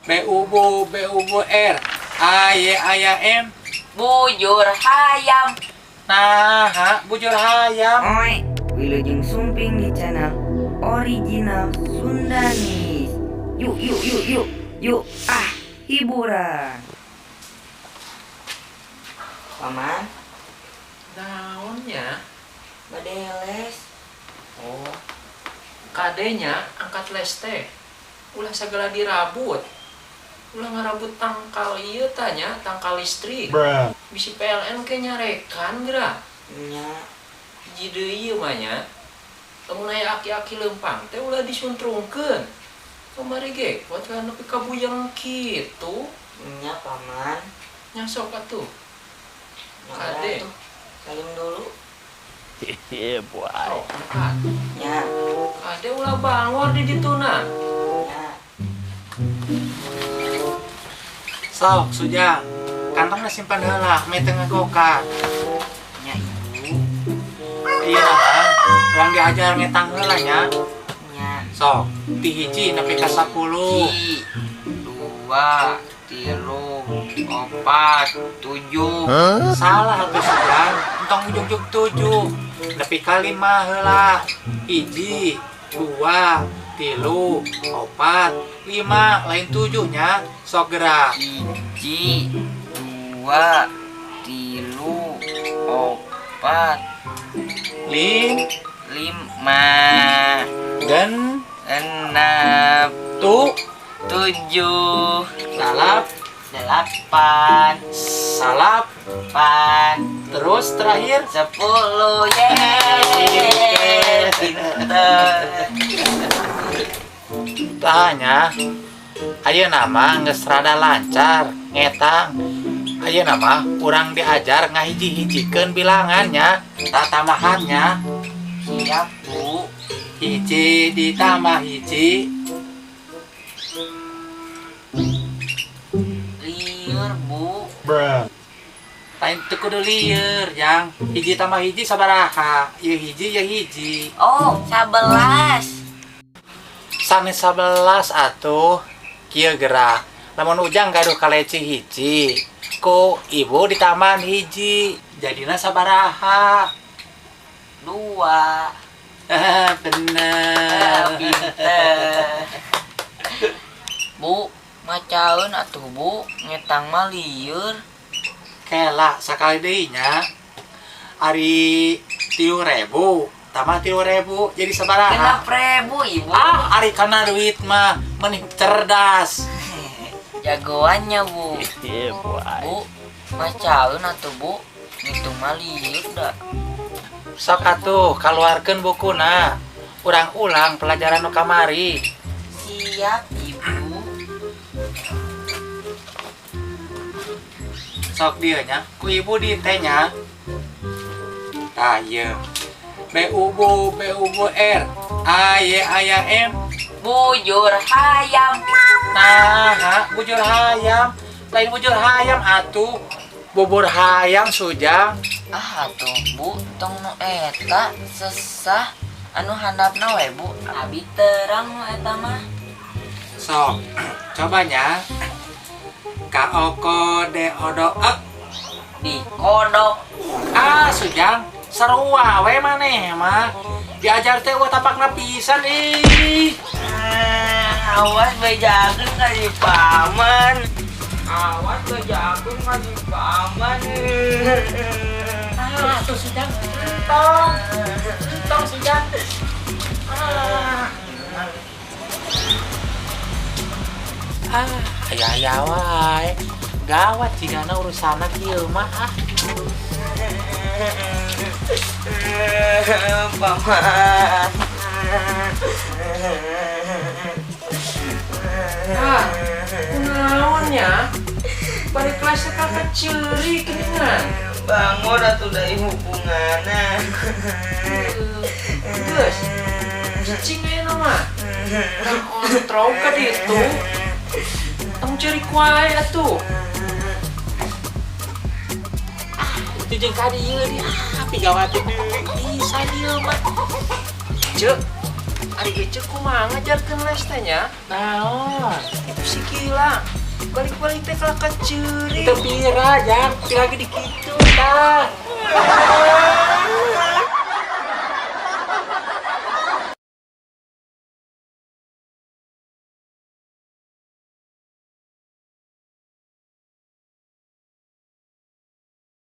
B U B B U B R A Y A Y M. Bujur hayam. Nah, bujur hayam. Oi, wilujeng sumping di channel Original Sundanis. Yuk yuk yuk yuk yuk, ah, hiburan. Paman. Naonnya? Bade les. Oh, kade nya, angkat les teh. Ulah segala dirabut. Ulah ngarabut tangkal ieu tanya, tangkal listrik. Bisi PLN ke nyarekan geura. Nya. Hiji deui ieu mah nya. Lamun aya aki-aki leumpang teh ulah disuntrungkeun. Kamari ge kuat kan nepi ka buyeng kitu. Nya, Paman. Nya, sok atuh. Nah, Kade. atuh. Salim dulu. Sok angkat. Nya. Kade ulah bangor di dituna. Nya. Sok, Sujang. Kantongna simpan heula, meh teu ngagoka. Nya, Ibu. Iya lah, urang diajar ngetang heula nya. Nya. Sok, ti 1 nepi ka 10. Hiji, dua, tilu, opat, tujuh. Salah atuh, Sujang, entong ujug-ujug 7. Nepi ka 5 heula. 1, 2, 3, 4, 5, lain 7 nya. Sok gerak. 1, 2, 3, 4, 5, Dan 6, tu 7, salap 8, salap 8, terus terakhir 10. Yeay, pinter. Tanya, ayeuna mah geus rada lancar ngetang. Ayeuna mah urang diajar ngahiji-hijikeun bilangannya, tatambahannya. Siap, Bu. 1 ditambah 1. Lieur, Bu. Lain teu kudu lieur, Jang. 1 tambah 1 sabaraha? Ieu 1, ieu 1. Oh, 11. Sanes 11 atuh. Kieu gerak. Lamun Ujang gaduh kaleci 1, ku ibu ditambahan 1, jadina sabaraha? 2. Bener. Pinter. Bu, macaeun atuh, Bu, ngetang mah lieur. Kela sakali deui nya. Ari 3.000 tambah 3.000 jadi sabaraha? 6.000, Ibu. Ah, ari kana duit mah meni cerdas. Jagoannya, Bu. Bu, macaeun atuh, Bu, ngitung mah lieur da. Sok atuh kaluarkeun bukuna. Urang ulang pelajaran nu kamari. Siap, Ibu. Sok dieu nya, ku ibu dite nya. Tah ieu. B U B B U B R A Y A Y M. Bujur hayam. Nah, bujur hayam. Lain bujur hayam atuh. Bubur hayam, Sujang. Ah atuh, Bu, tong nu eta sesah, anu handapna we, Bu. Abi terang nu eta mah. Sok, cobanya. K O K D O D E. Di kodok. Ah, Sujang, sarua we maneh mah. Diajar teh eueuh tapakna pisan ih. Ah, awas bejakeun ka si paman. Awas bejakeun ka si paman. Ah, tuh Sujang, entong. Entong, Sujang. Ah. Ah, aya-aya wae. Gawat jigana urusanna kieu mah ah. Paman. Ah, kunaon nya? Bari kelas kakak ceurik geuningan. Bangun atuh dari hubunganna. Geus. Cicing ayeuna mah. Urang kontrol ka ditu. Tong ceurik wae atuh. Ah, itu jeung ka dieu di ah pigawat deui bisa dieu mah. Ceuk. Ari Ece kumaha ngajarkeun les teh nya? Naon? Itu si gila. Balik-balik teh kalah ka ceurik. Teu pira, Jang. Pira ge dikitu tah.